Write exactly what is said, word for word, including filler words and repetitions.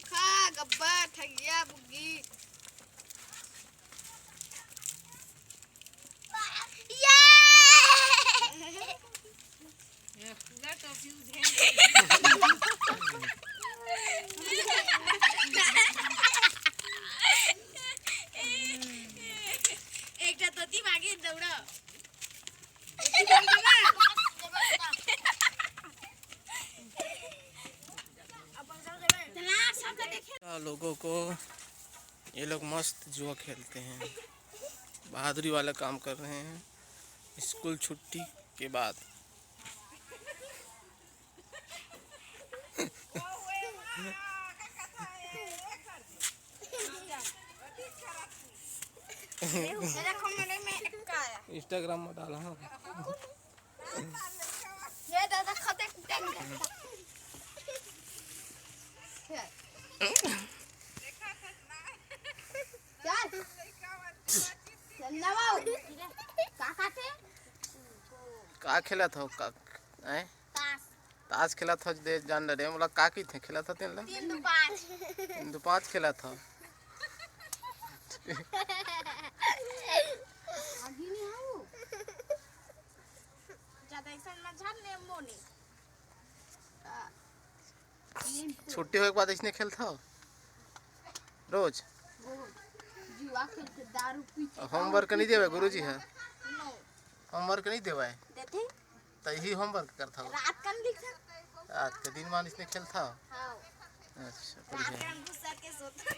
खा गब्बर ठगिया बुग्गी। ये पूरा confuse है। एक तो दिमागी दौड़ा। लोगों को, ये लोग मस्त जुआ खेलते हैं, बहादुरी वाला काम कर रहे हैं स्कूल छुट्टी के बाद। Instagram में डाला हूँ। ये दादा खते कुटे में। चल। चल ना बाबू। का खाते? का खेलत हो? का, हैं? ताश। ताश खेलत हो, दे जान डरे। मोला का कहिथे खेलत हो तेन ला? तीन दू पाँच। तीन दू पाँच खेलत हो। आगी नहीं आऊ। ज्यादा ऐसा मत झाड़ ने मोने। छुट्टी होए के बाद ऐसने खेलत हो रोज? रोज। जुआ खेल के दारू पी के। Homework नहीं देवे गुरुजी ह? No। Homework नहीं देवे? देथे। त यही homework करत हो? रात कन लिखा। रात के दिन मान इसने खेलत हो? हाँ। अच्छा, रात बढ़िया। कन घुसा के सोता।